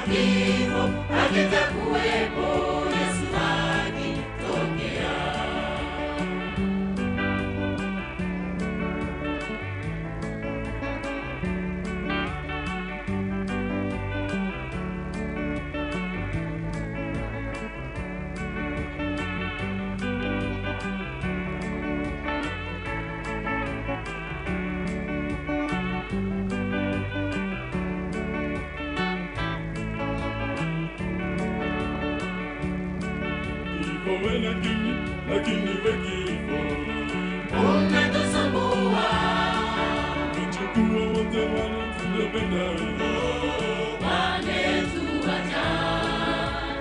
Kifo hakitakuwepo Yesu akitokea. Lakini we kifo umetusumbua, umechukua wote wale tuliopenda, wametuacha.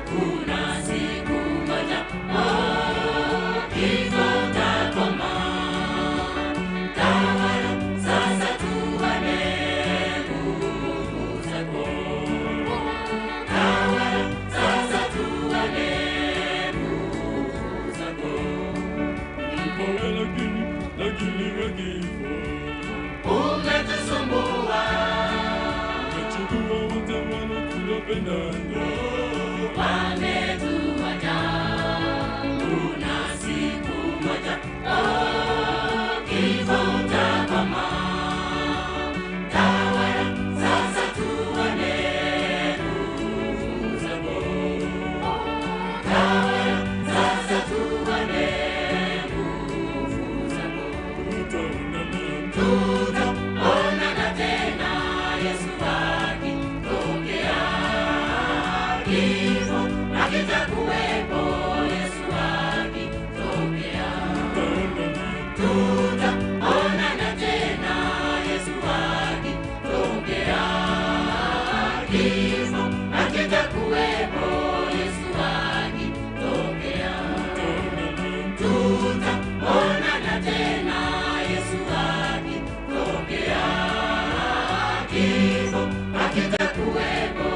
Kuna siku moja, oh, kifo utakoma. Tawala sasa tuone nguvu zako. Tawala sasa tuone nguvu zako. Kifo we lakini we kifo umetusumbua, umechukua wote wale tuliopenda, wametuacha. Kuna siku moja, oh, kifo utakoma. Tawala sasa tuone nguvu zako. Tawala sasa tuone nguvu zako. Tutaonana tena Yesu akitokea. Kifo hakitakuwepo Yesu akitokea. Tutaonana tena Yesu akitokea. Kifo hakitakuwepo Yesu akitokea. Tutaonana tena Yesu akitokea. Kifo hakitakuwepo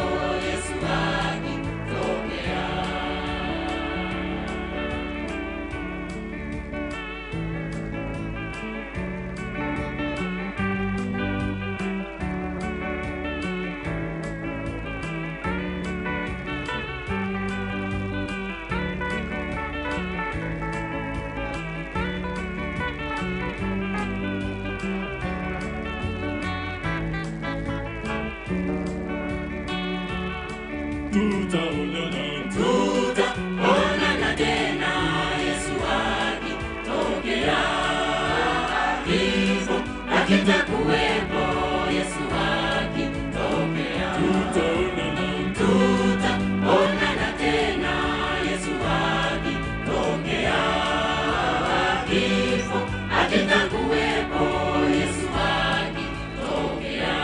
Yesu akitokea. Tutaonana, tutaonana tena Yesu akitokea. Kifo hakitakuwepo Yesu akitokea. Tutaonana, tutaonana tena Yesu akitokea. Kifo hakitakuwepo Yesu akitokea.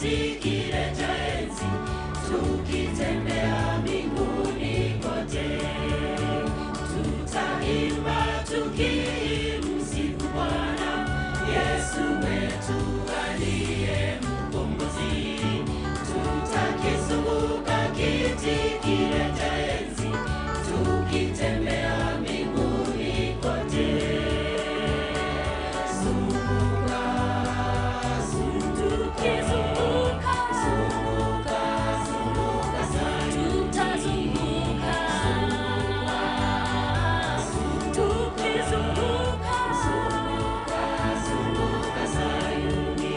kiti kile cha enzi, tukitembea mbinguni kote. Tutaimba tukimsifu Bwana Yesu wetu aliye mkombozi. Tutakizunguka kiti kile cha enzi, tukitembea mbinguni kote. Zunguka, tukizunguka, zunguka, zunguka Sayuni, tutazunguka, tukizunguka, zunguka, zunguka Sayuni.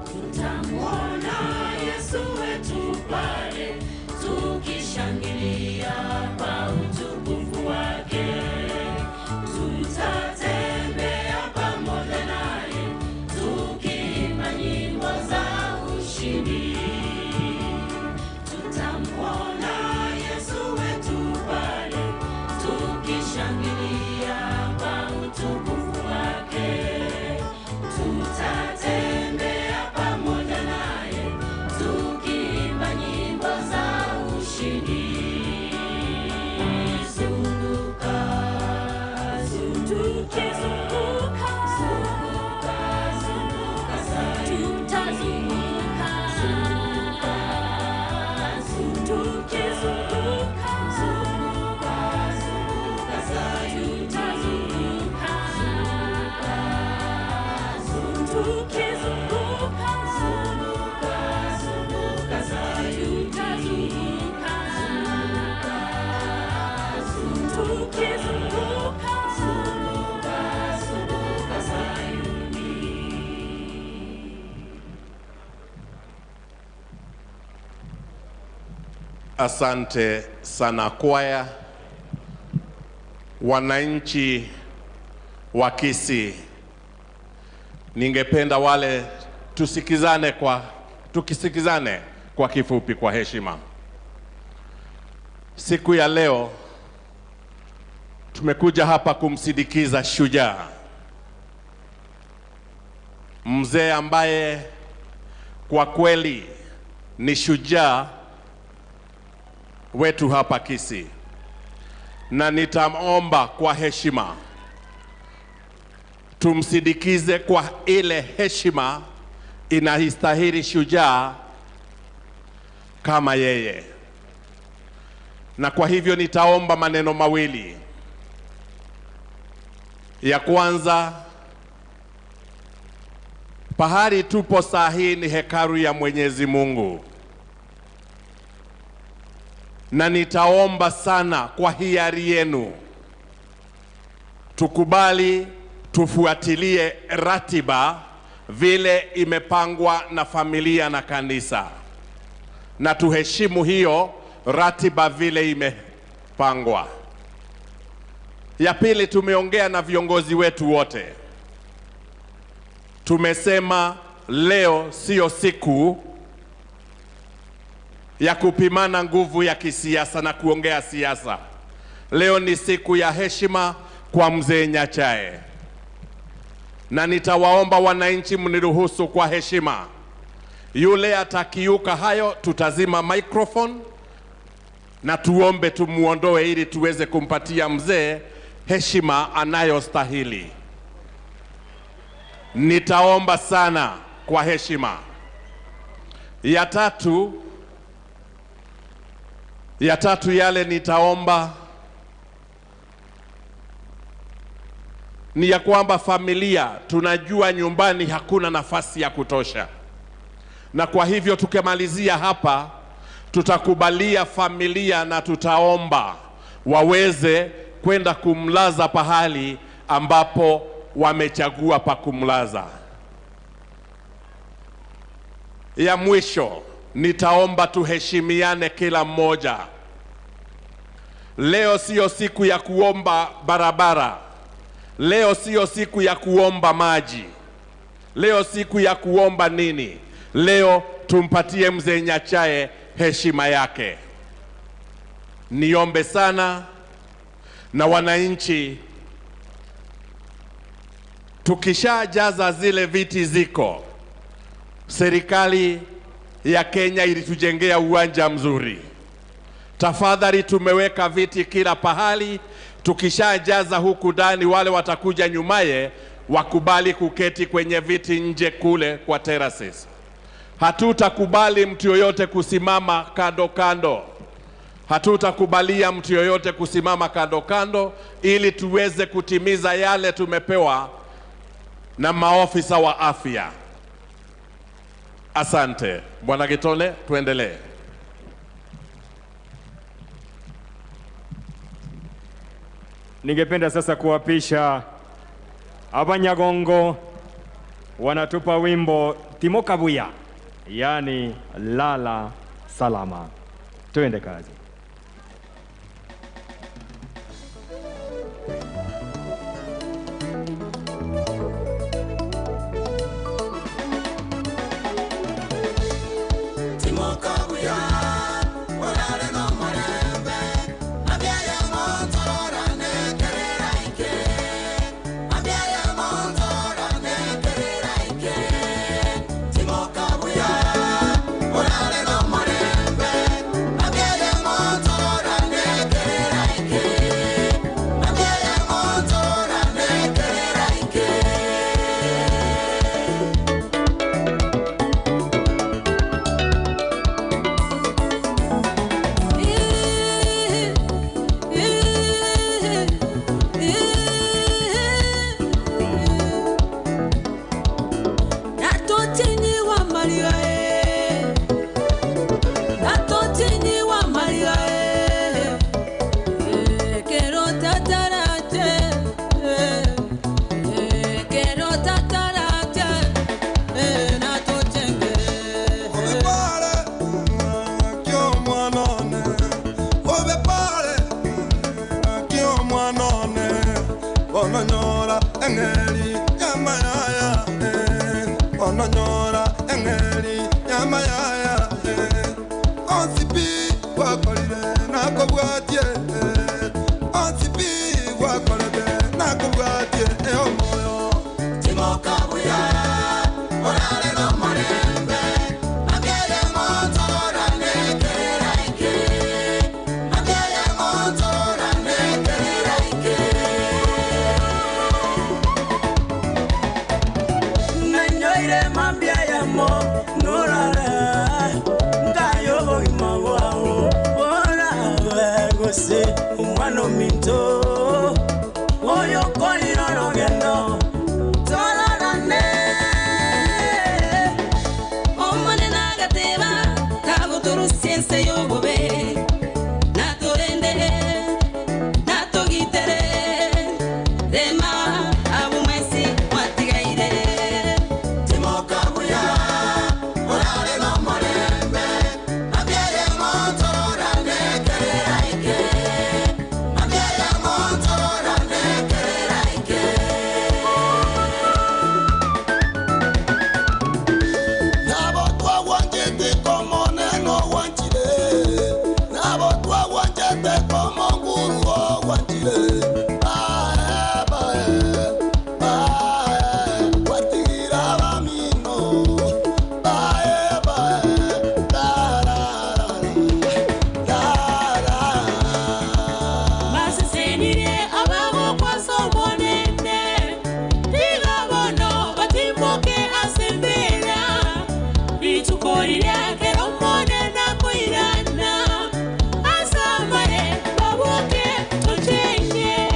Tutamwona Yesu wetu pale, tukishangilia kwa utukufu wake. Tutatembea pamoja naye, tukiimba nyimbo za ushindi. Tutamwona Yesu wetu pale, tukishangilia kwa utukufu wake. Tutatembea pamoja naye, tukiimba nyimbo za ushindi. Zunguka, tukizunguka, zunguka, zunguka Sayuni, tutazunguka, zunguka, tukizunguka, zunguka, zunguka Sayuni, tutazunguka, zunguka, tukizunguka, zunguka, zunguka Sayuni, tutazunguka, tukizunguka, zunguka, zunguka Sayuni. Asante sana kwaya. Wananchi wa Kisii, ningependa wale tukisikizane kwa kifupi, kwa heshima. Siku ya leo tumekuja hapa kumsindikiza shujaa, mzee ambaye kwa kweli ni shujaa wetu hapa Kisii, na nitamomba kwa heshima tumsindikize kwa ile heshima inastahili shujaa kama yeye. Na kwa hivyo nitaomba maneno mawili. Ya kwanza, pahali tupo saa hii ni hekalu ya Mwenyezi Mungu, na nitaomba sana kwa hiari yenu tukubali tufuatilie ratiba vile imepangwa na familia na kanisa, na tuheshimu hiyo ratiba vile imepangwa. Ya pili, tumeongea na viongozi wetu wote, tumesema leo sio siku ya kupimana nguvu ya kisiasa na kuongea siasa. Leo ni siku ya heshima kwa mzee Nyachae, na nitawaomba wananchi mniruhusu kwa heshima. Yule atakiuka hayo, tutazima microphone na tuombe tumuondoe ili tuweze kumpatia mzee heshima anayostahili. Nitaomba sana kwa heshima. Ya tatu yale nitaomba ni ya kwamba familia, tunajua nyumbani hakuna nafasi ya kutosha. Na kwa hivyo tukimalizia hapa, tutakubalia familia na tutaomba waweze kwenda kumlaza pahali ambapo wamechagua pa kumlaza. Ya mwisho, nitaomba tuheshimiane kila mmoja. Leo sio siku ya kuomba barabara. Leo sio siku ya kuomba maji. Leo siku ya kuomba nini? Leo tumpatie mzee Nyachae heshima yake. Niombe sana na wananchi, tukishajaza zile viti ziko, serikali ya Kenya ilitujengea uwanja mzuri. Tafadhali, tumeweka viti kila pahali. Tukishajaza huku ndani, wale watakuja nyumaye wakubali kuketi kwenye viti nje kule kwa terraces. Hatutakubali mtu yoyote kusimama kando kando. Hatutakubalia mtu yoyote kusimama kando kando, ili tuweze kutimiza yale tumepewa na maofisa wa afya. Asante. Bwana Gitone, tuendelee. Ningependa sasa kuwapisha Abanyagongo, wanatupa wimbo Timokabuya, yani lala salama. Tuende kazi. Asamare baboke tochenge.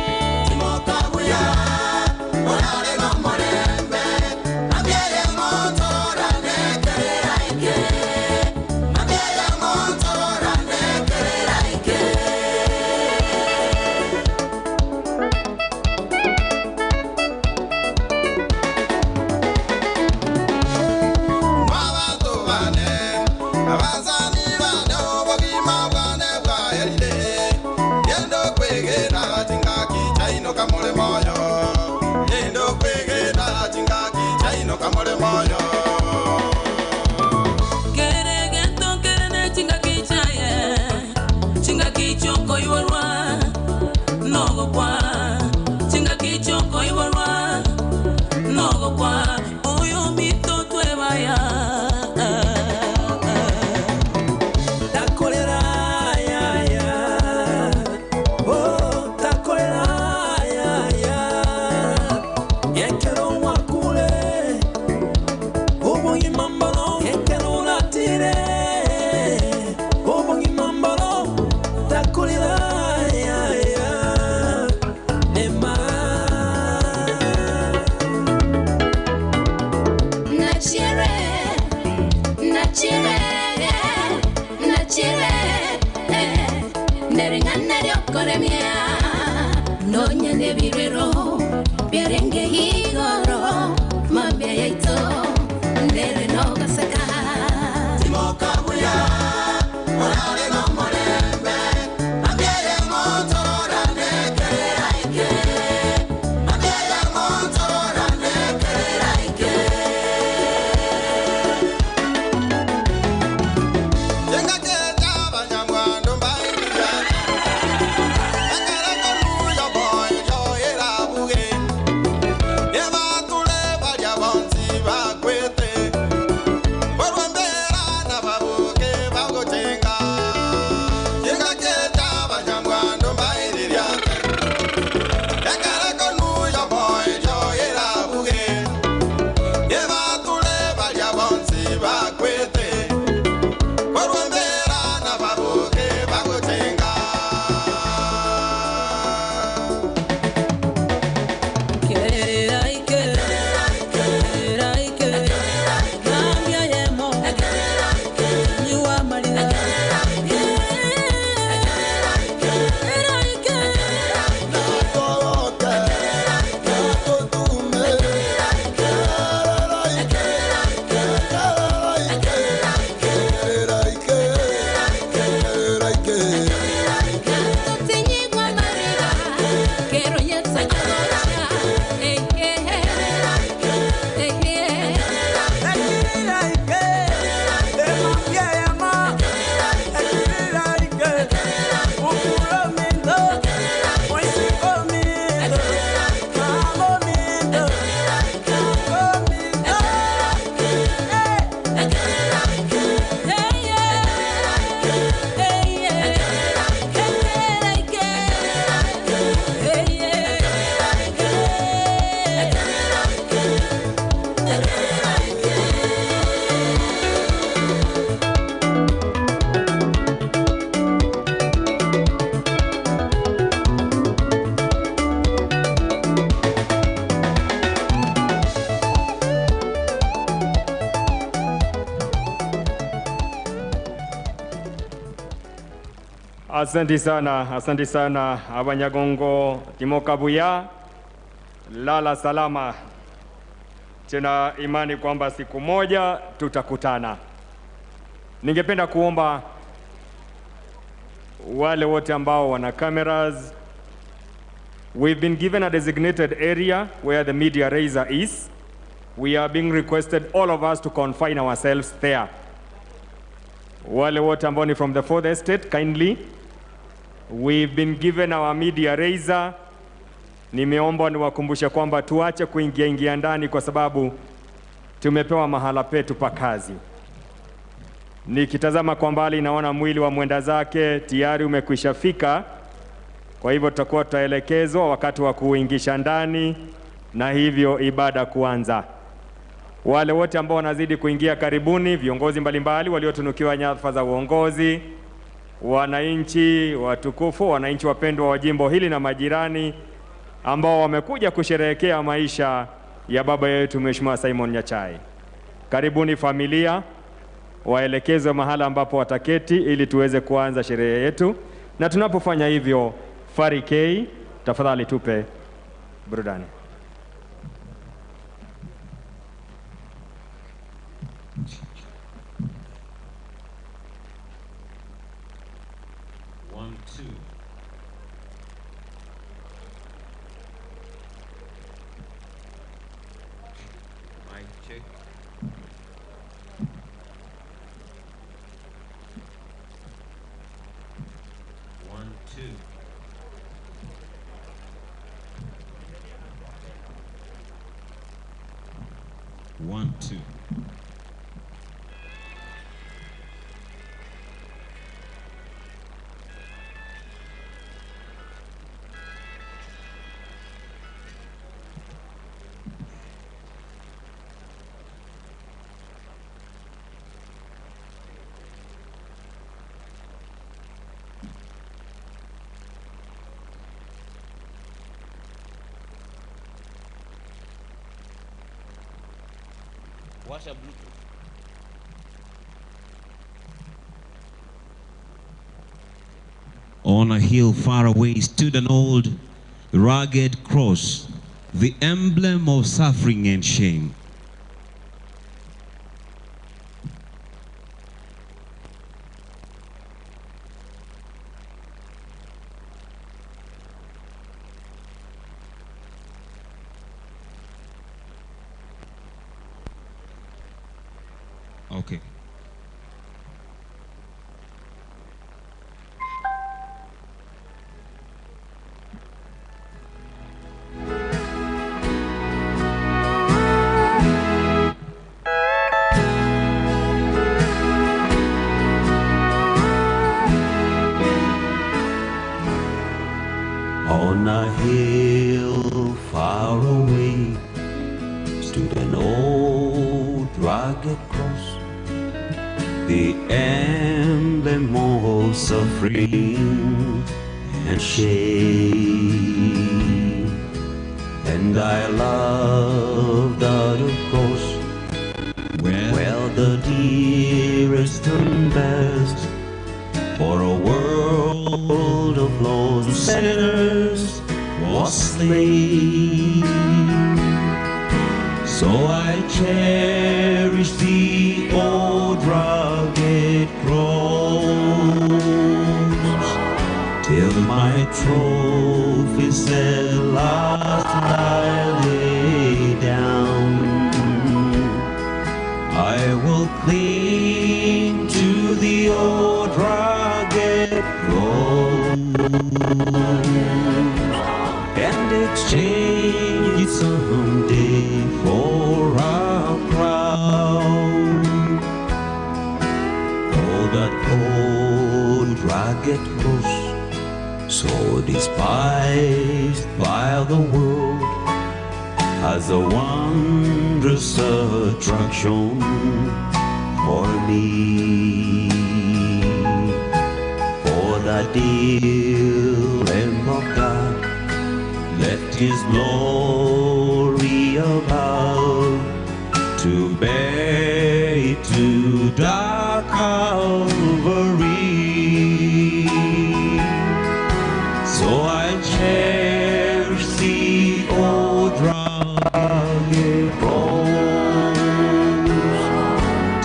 Nogokwa chinga kichoko iborwa nogokwa oyo mito twebaya Takolera ya ya oh takolera ya ya yekero wakule obongi mambalo yekero ratire obongi mambalo takolera ya ya nema Nachire nachire nachire neringana ryokoremia nonya nebirero byarenge igoro mabya yaito ndere nogaseka Timokabuya orale no morembe ambiere motora nekereraike ambiere motora nekereraike Jenga jeta banyamwando mbairira Akara konuyo boy yo era buge Yeba tule balya bonzi bakwete Borwembera na babuke bagojenga Jenga jeta banyamwando mbairira Akara konuyo boy yo era buge Yeba tule balya bonzi bakwete Borwembera na babuke bagojenga Kereraike kereraike gambia yemo nyuwa malira kereraike Totinyigwa marira kero yetsa nyagocha eh eh eh eh Asante sana Abanyagongo Timokabuya, lala salama. Tuna imani kwamba siku moja tutakutana. Ningependa kuomba wale wote ambao wana cameras, we've been given a designated area where the media raiser is. We are being requested, all of us, to confine ourselves there. Wale wote ambao ni from the fourth estate, kindly. We've been given our media raiser. Nimeomba niwakumbushe kwamba tuache kuingia ingia ndani kwa sababu tumepewa mahala petu pa kazi. Nikitazama kwa mbali naona mwili wa mwenda zake tayari umekwisha fika. Kwa hivyo tutakuwa tutaelekezwa wakati wa kuingisha ndani na hivyo ibada kuanza. Wale wote ambao wanazidi kuingia karibuni, viongozi mbalimbali waliotunukiwa nyadhifa za uongozi, wananchi watukufu, wananchi wapendwa wa jimbo hili na majirani ambao wamekuja kusherehekea maisha ya baba yetu Mheshimiwa Simon Nyachae. Karibuni familia, waelekezwe mahala ambapo wataketi ili tuweze kuanza sherehe yetu. Na tunapofanya hivyo, Fari K, tafadhali tupe burudani. One, two. Mic check. 1, 2. 1, 2. Washa Bluetooth. On a hill far away stood an old, rugged cross, the emblem of suffering and shame. Okay. On a hill far away stood an old rugged cross, the emblem of suffering and shame. And I loved that cross, well, the dearest and best, for a world of lost sinners was slain. So I cherish the old rugged cross till my trophies at last I lay down. I will cling to the old rugged cross and exchange it someday for a crown. Oh, that old rugged cross, so despised by the world, has a wondrous attraction for me. For the dear Lamb of God left his glory above to bear it to dark Calvary. So I cherish the old rugged cross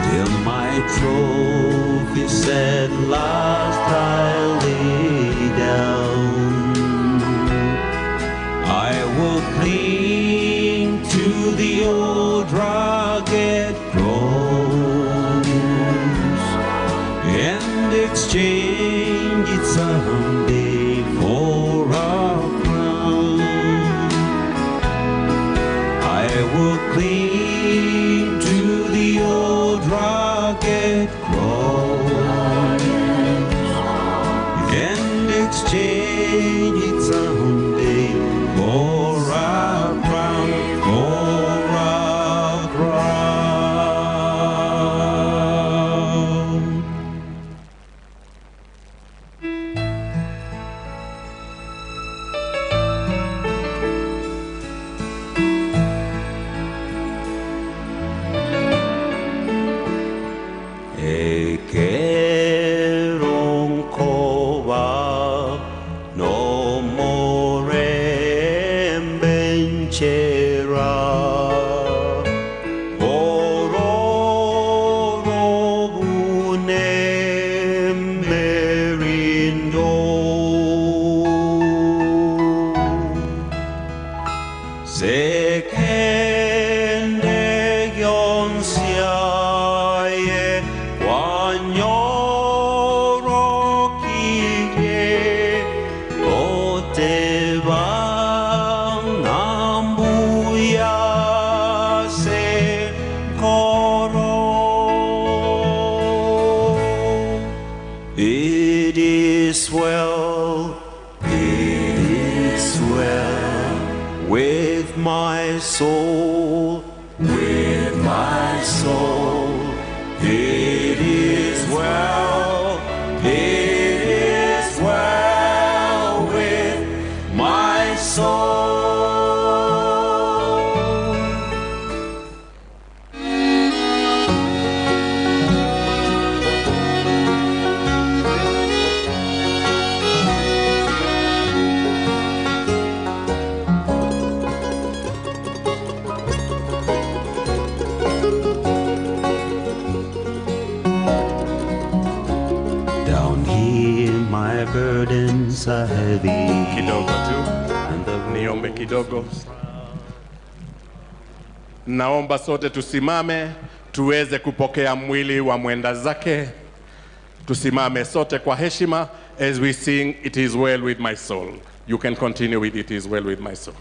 till my trophies at last I lay down. I will cling to the old rugged cross and exchange it someday for a crown. I will cling to the old rugged cross and exchange it someday for a crown, for a crown. Ekeronkoba no more benchera ororobune merindo sekende gyonsiaye kwanyorokiye oteba nambuya with my soul, with my soul. It is well, it is well with my soul. Down here my burdens are heavy. Kidogo tu niombe kidogo. Naomba sote tusimame tuweze kupokea mwili wa mwenda zake. Tusimame sote kwa heshima as we sing It Is Well With My Soul. You can continue with It Is Well With My Soul.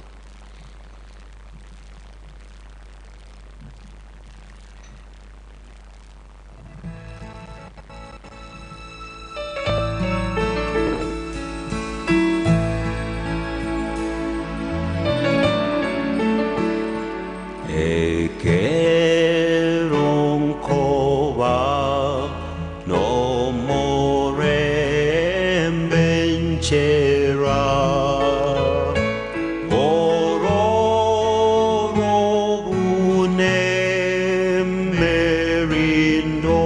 Ekeronkoba no more benchera Ororo bune merindo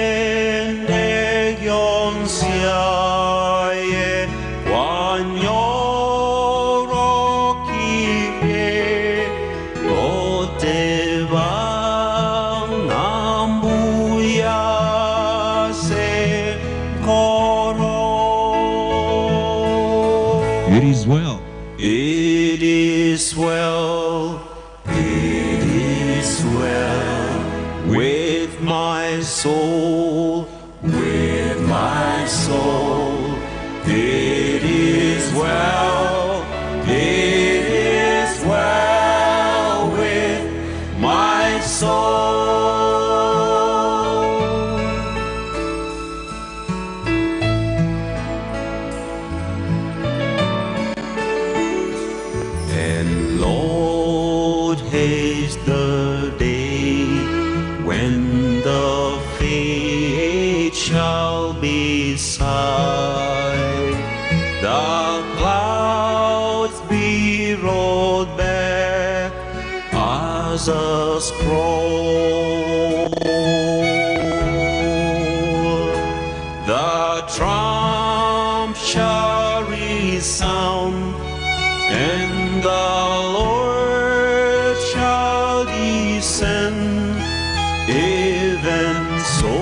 Sekende gyonsiaye wanyorokirie oteba nambuya se koro. It is well. It is well, it is well with my soul, with my soul. It is well, it is well with my soul. And Lord, haste the day when the fate shall be sight, the clouds be rolled back as a scroll. The trump shall resound, and the Lord shall descend. Even so,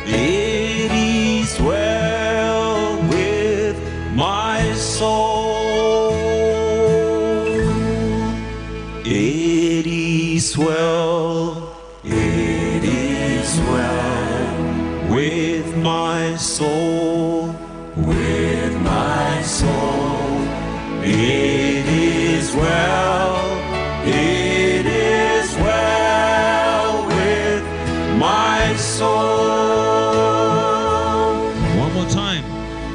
it is well with my soul. It is well, it is well with my soul, with my soul. It is well, it is well with my soul. One more time.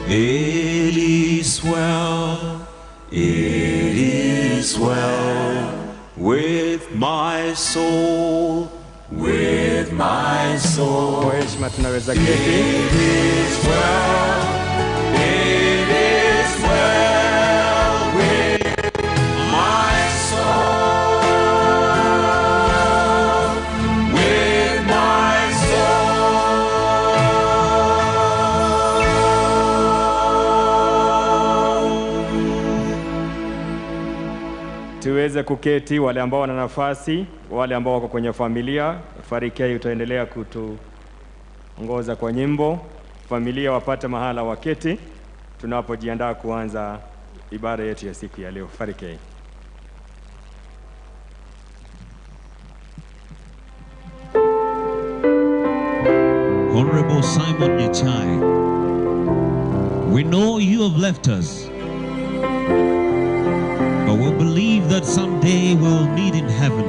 It is well, it is well with my soul, with my soul. Kwa heshima tunaweza keti. It is well, it is well with my soul, with my soul. Tuweze kuketi, wale ambao wana nafasi, wale ambao wako kwenye familia. Farikei utaendelea kutuongoza kwa nyimbo. Familia wapate mahala waketi tunapojiandaa kuanza ibada yetu ya siku ya leo. Farikei. Honorable Simon Nyachae, we know you have left us, but we believe that someday we will meet in heaven,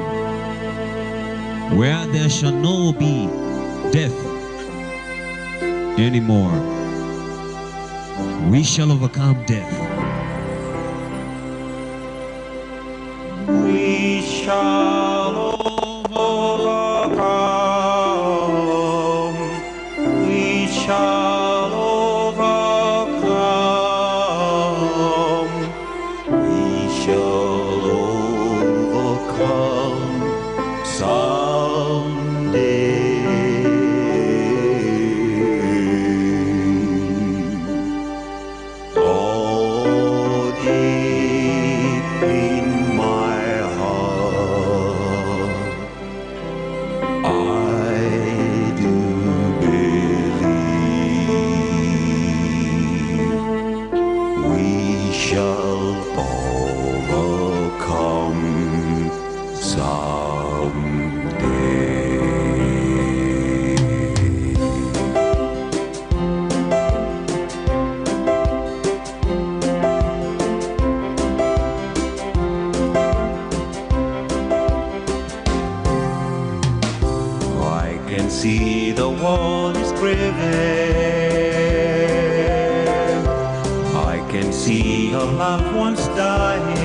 where there shall no be death anymore. We shall overcome death. We shall overcome. We shall overcome. We shall overcome someday. Oh, deep in my heart, I do believe we shall overcome someday. I can see the world is grieving. I can see our loved ones dying.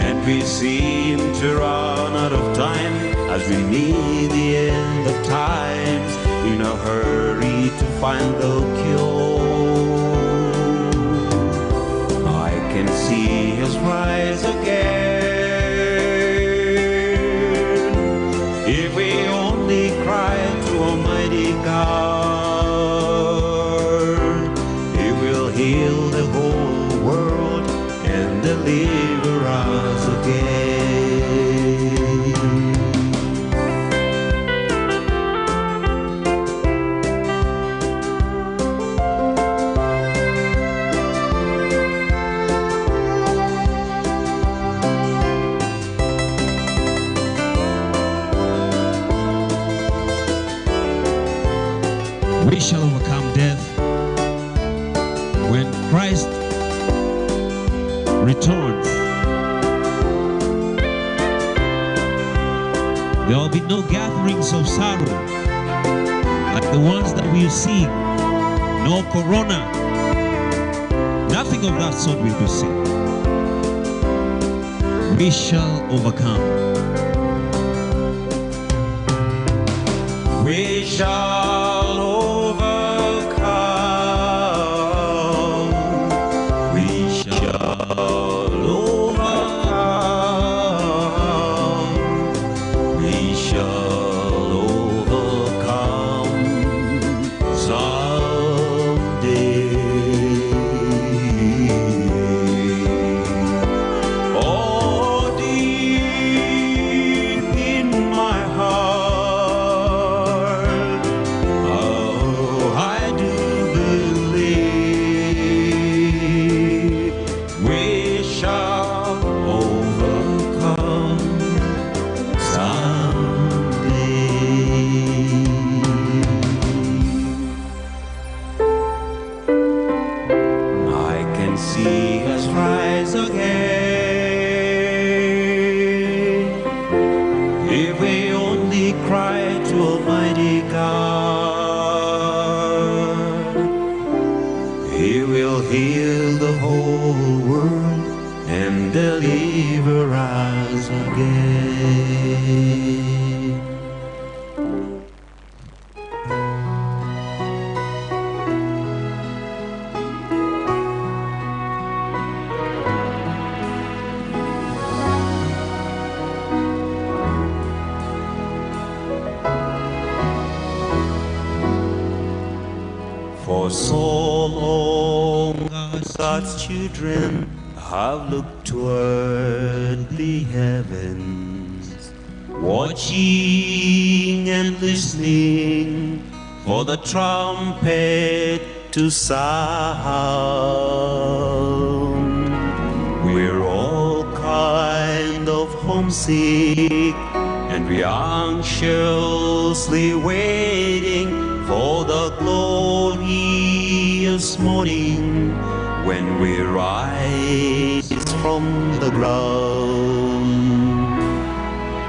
And we seem to run out of time as we near the end of times, in a hurry to find the cure. I can see us rise again if we only cry to Almighty God. He will heal the whole world and deliver us again. We shall overcome death when Christ returns. There will be no gatherings of sorrow like the ones that we are seeing. No corona. Nothing of that sort will be seen. We shall overcome. We shall overcome. We shall overcome. We shall overcome someday. Oh, deep in my heart, oh, I do believe we shall overcome someday. I can see us rise again if we only cry to Almighty God. He will heal the whole world and deliver us again. For so long God's children have looked toward the heavens, watching and listening for the trumpet to sound. We're all kind of homesick, and we are anxiously waiting for the glorious morning when we rise from the ground.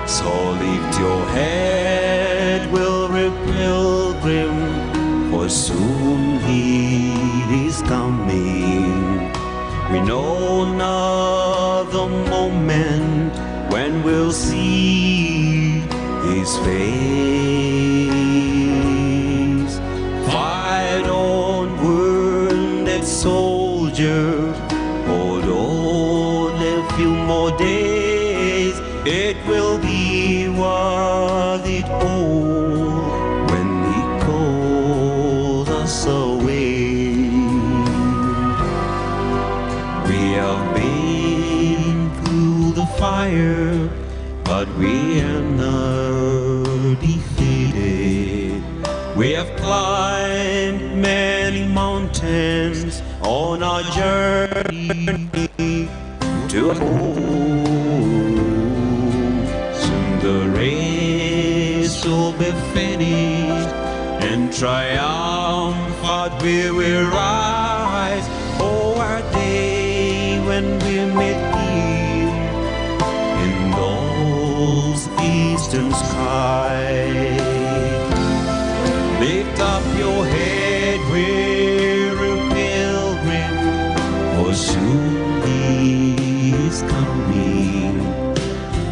So lift your head, weary pilgrim, for soon he is coming. We know not the moment when we'll see his face. Fight on, wounded soldier, hold on a few more days. It will be worth it all when he calls us away. We have been through the fire, but we are not defeated. We have climbed many mountains on our journey to home. Soon the race will be finished, and triumphant we will rise. Oh, our day when we meet him in those eastern skies. Lift up your head, weary pilgrim, for soon he is coming.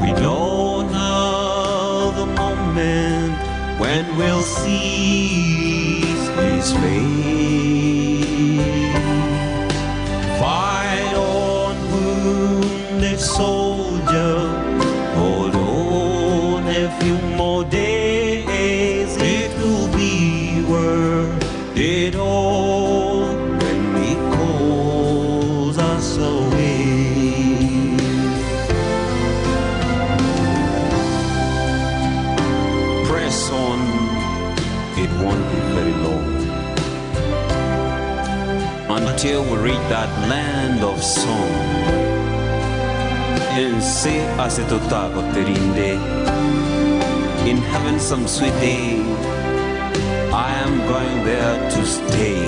We don't know the moment when we'll see his face. Fight on, wounded soldier, hold on a few more days. It will be worth it all when he calls us away. Press on, it won't be very long until we reach that land of song. And say asetotago terinde, in heaven some sweet day, I am going there to stay.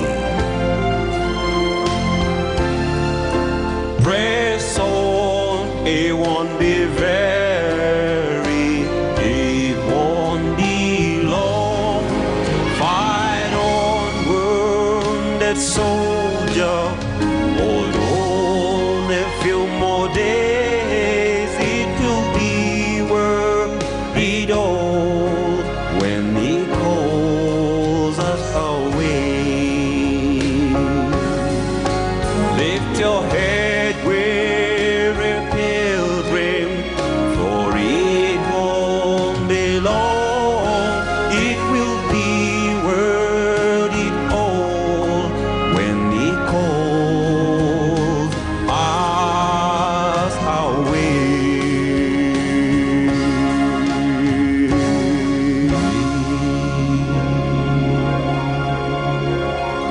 Press on, it won't be very, it won't be long. Fight on, wounded soldier, hold on a few more days. It will be worth it all when he calls us away. Lift your head, weary pilgrim, for it won't be long. It will be worth it all when he calls us away.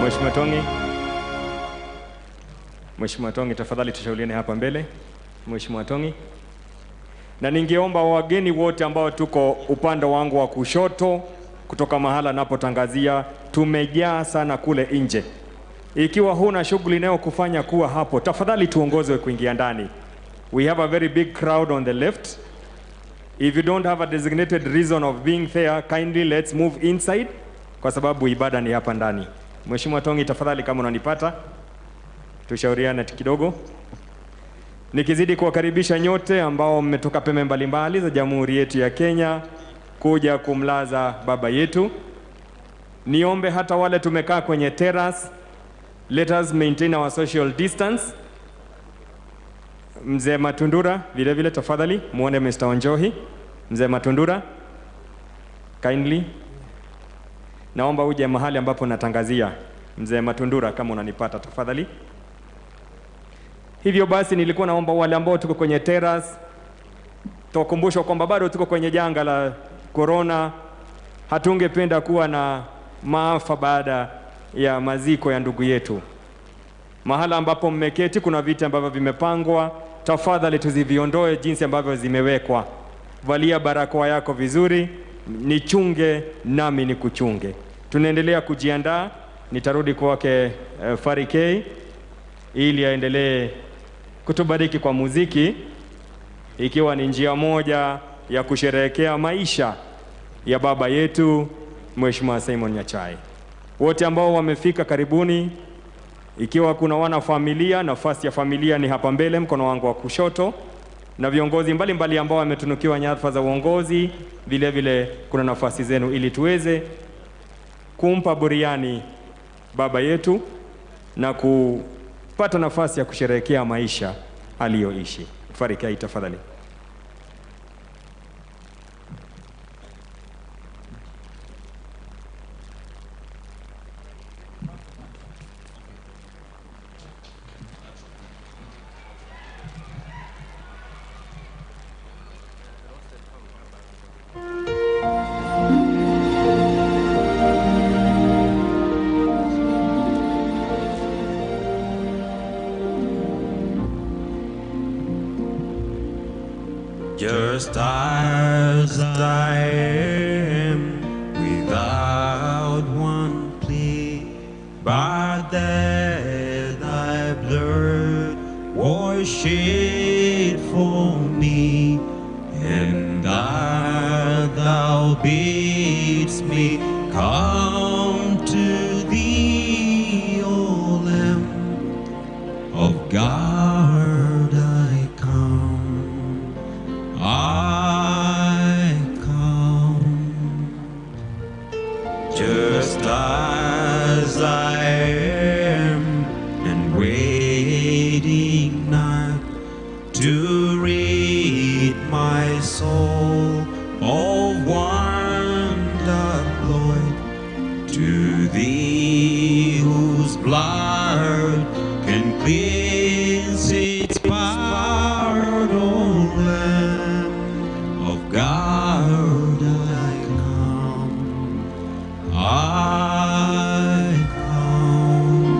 Mheshimiwa Tongi. Mheshimiwa Tongi, tafadhali tushauriane hapa mbele. Mheshimiwa Tongi. Na ningeomba wageni wote ambao tuko upande wangu wa kushoto kutoka mahala napotangazia, tumejaa sana kule nje. Ikiwa huna shughuli inayokufanya kuwa hapo, tafadhali tuongozwe kuingia ndani. We have a very big crowd on the left. If you don't have a designated reason of being there, kindly let's move inside, kwa sababu ibada ni hapa ndani. Mheshimiwa Tongi, tafadhali kama unanipata, tushauriane kidogo. Nikizidi kuwakaribisha nyote ambao mmetoka pembe mbalimbali za Jamhuri yetu ya Kenya kuja kumlaza baba yetu. Niombe hata wale tumekaa kwenye terrace, let us maintain our social distance. Mzee Matundura, vile vile tafadhali, muone Mr. Onjohi. Mzee Matundura, kindly. Naomba uje mahali ambapo natangazia. Mzee Matundura, kama unanipata tafadhali. Hivyo basi nilikuwa naomba wale ambao tuko kwenye terrace, tukumbushwa kwamba bado tuko kwenye janga la corona. Hatungependa kuwa na maafa baada ya maziko ya ndugu yetu. Mahala ambapo mmeketi kuna viti ambavyo vimepangwa, tafadhali tuziviondoe jinsi ambavyo zimewekwa. Valia barakoa yako vizuri, nichunge nami nikuchunge. Tunaendelea kujiandaa, nitarudi kwake Farikei ili aendelee kutubariki kwa muziki, ikiwa ni njia moja ya kusherehekea maisha ya baba yetu Mheshimiwa Simon Nyachae. Wote ambao wamefika karibuni. Ikiwa kuna wana familia, nafasi ya familia ni hapa mbele, mkono wangu wa kushoto, na viongozi mbalimbali ambao wametunukiwa nyadhifa za uongozi, vile vile kuna nafasi zenu ili tuweze kumpa buriani baba yetu na kupata nafasi ya kusherehekea maisha aliyoishi. Farikai, tafadhali. Just as I am, without one plea, but that thy blood was shed for me, and that thou bidst me come to thee, O Lamb of God, I come. I come just as I am, and waiting not to rid my soul of one that Lord, to thee whose blood can cleanse its power, O Lamb of God, I come, I come.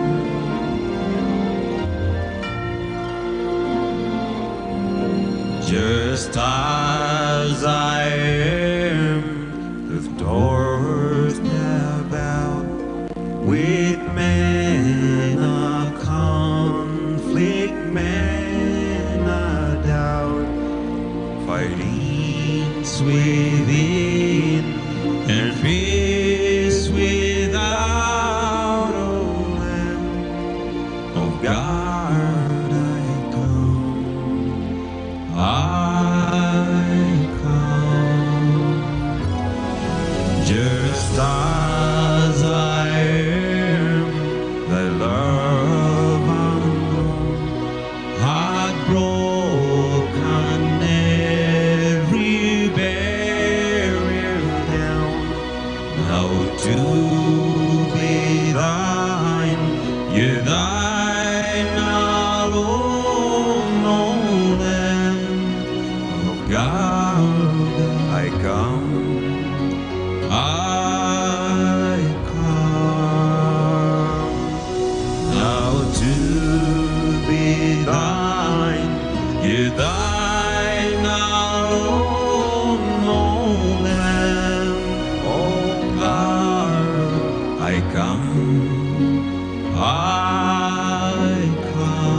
Just as I am, the doors about with men a conflict, men a doubt, fightings within and fears without, O Lamb of God, I come, I come. Just as I am, thy love unknown had broken every barrier down. Now to be thine, yea, thine alone, O Lamb of God, I come, I come. Now to be thine, yea, thine alone, O Lamb of God, I come, I come.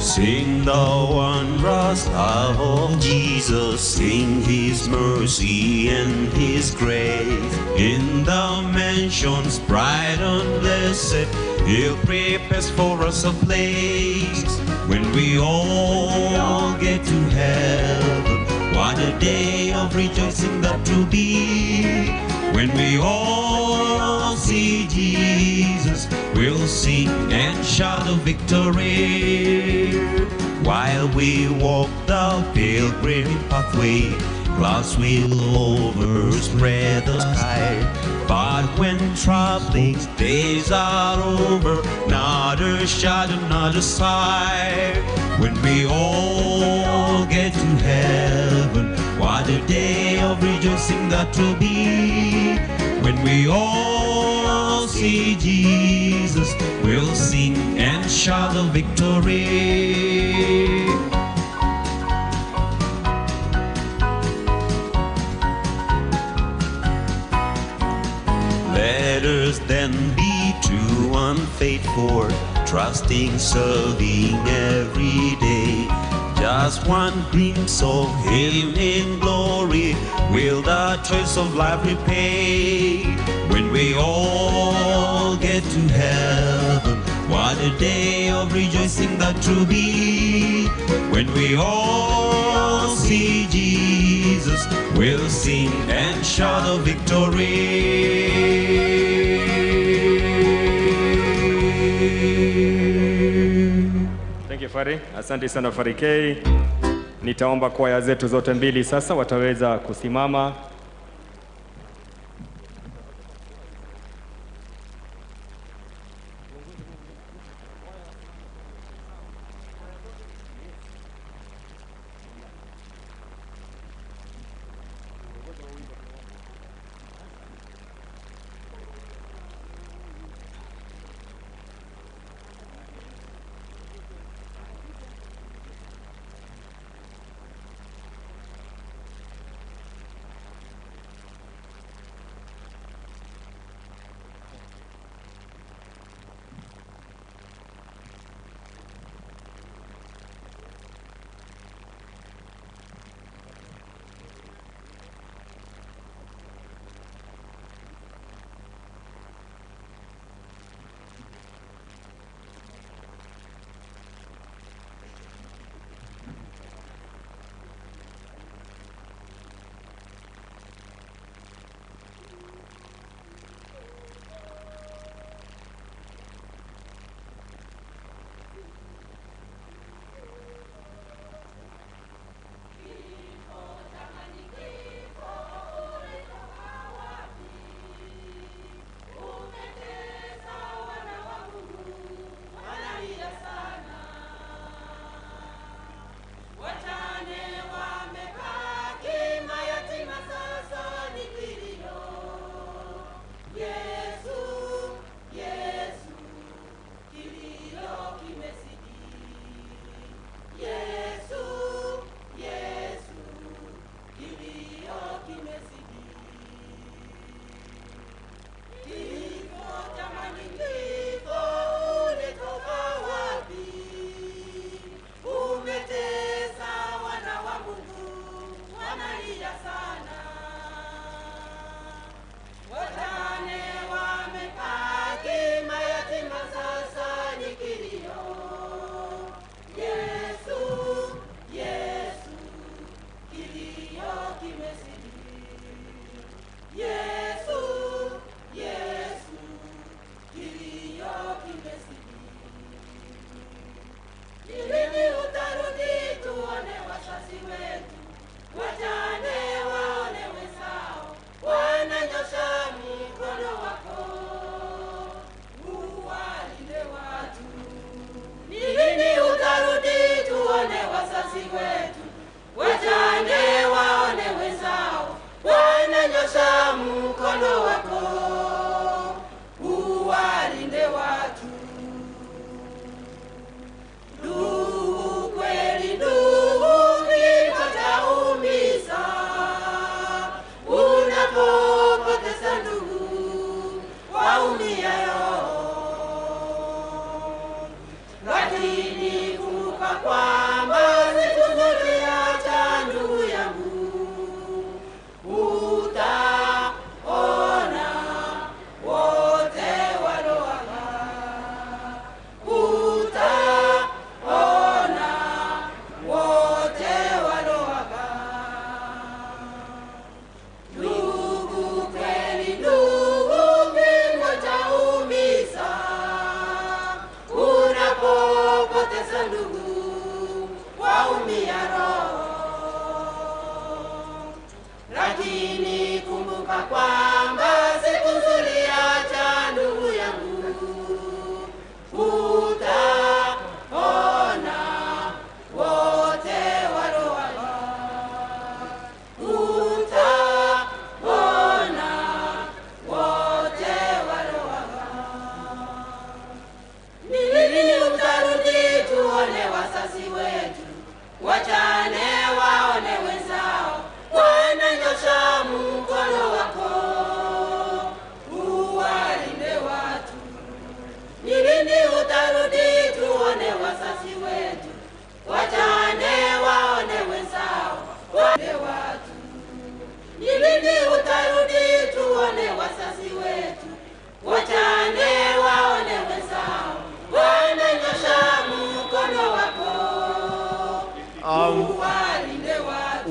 Sing the wondrous love of Jesus, sing his mercy and his grace. In the mansions bright and blessed, he'll prepare for us a place. When we all get to heaven, what a day of rejoicing that will be. When we all see Jesus, we'll sing and shout of victory. While we walk the pilgrim pathway, clouds will overspread the sky. But when troubling days are over, not a shadow, not a sigh. When we all get to heaven, what a day of rejoicing that will be. When we all see Jesus, we'll sing and shout of victory. Let us then be True and faithful, trusting, serving every day. Just one glimpse of Him in glory will the choice of life repay. When we all get to heaven, what a day of rejoicing that will be. When we all see Jesus, we'll sing and shout of victory. Thank you Fari. Asante sana Fari K. Nitaomba kwaya zetu zote mbili sasa wataweza kusimama.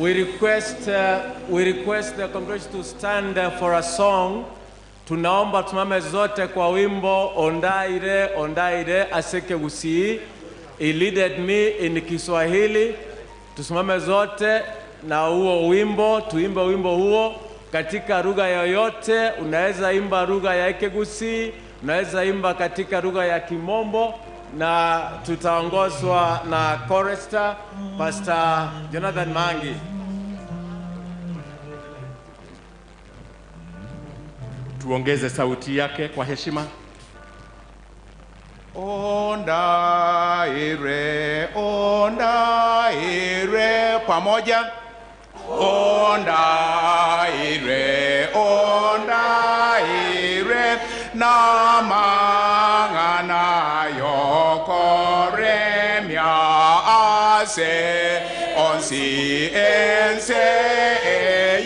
We request the congregation to stand for a song. Tunaomba tumame zote kwa wimbo Ondaire Ondaire Aseke Gusii. He leaded me in Kiswahili. Tusimame zote na huo wimbo, tuimbe wimbo huo katika lugha yoyote. Unaweza imba lugha ya Ekegusii, unaweza imba katika lugha ya Kimombo, na tutaongozwa na chorister Pastor Jonathan Mangi. Tuongeze sauti yake kwa heshima. Ondaire, ondaire, pamoja. Ondaire, ondaire, na mangana yokoremia ase onsi ense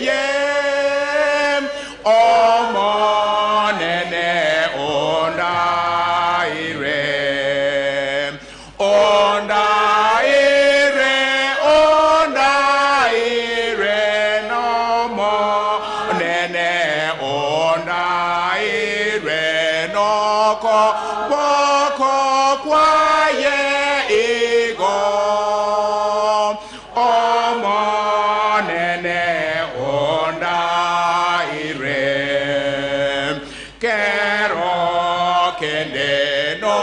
ye omonene ondaire, ondaire, ondaire, no monene ondaire, noko boko kwaye igo omonene ondaire, kero kende no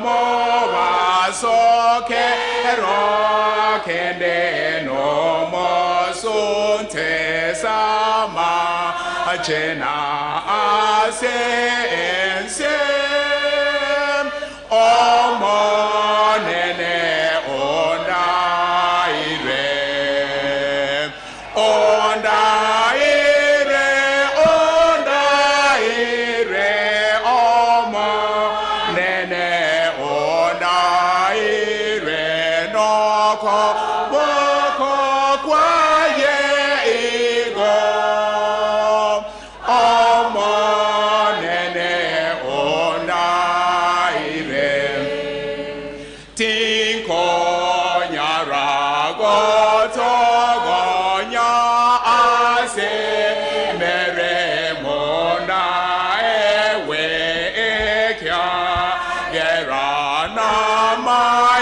movaso, kero kende no mosunte sama chena ase ense omonene ondaire, ondaire, ondaire, omonene ondaire, noko boko kwaye igo omonene ondaire, tinko nyarago.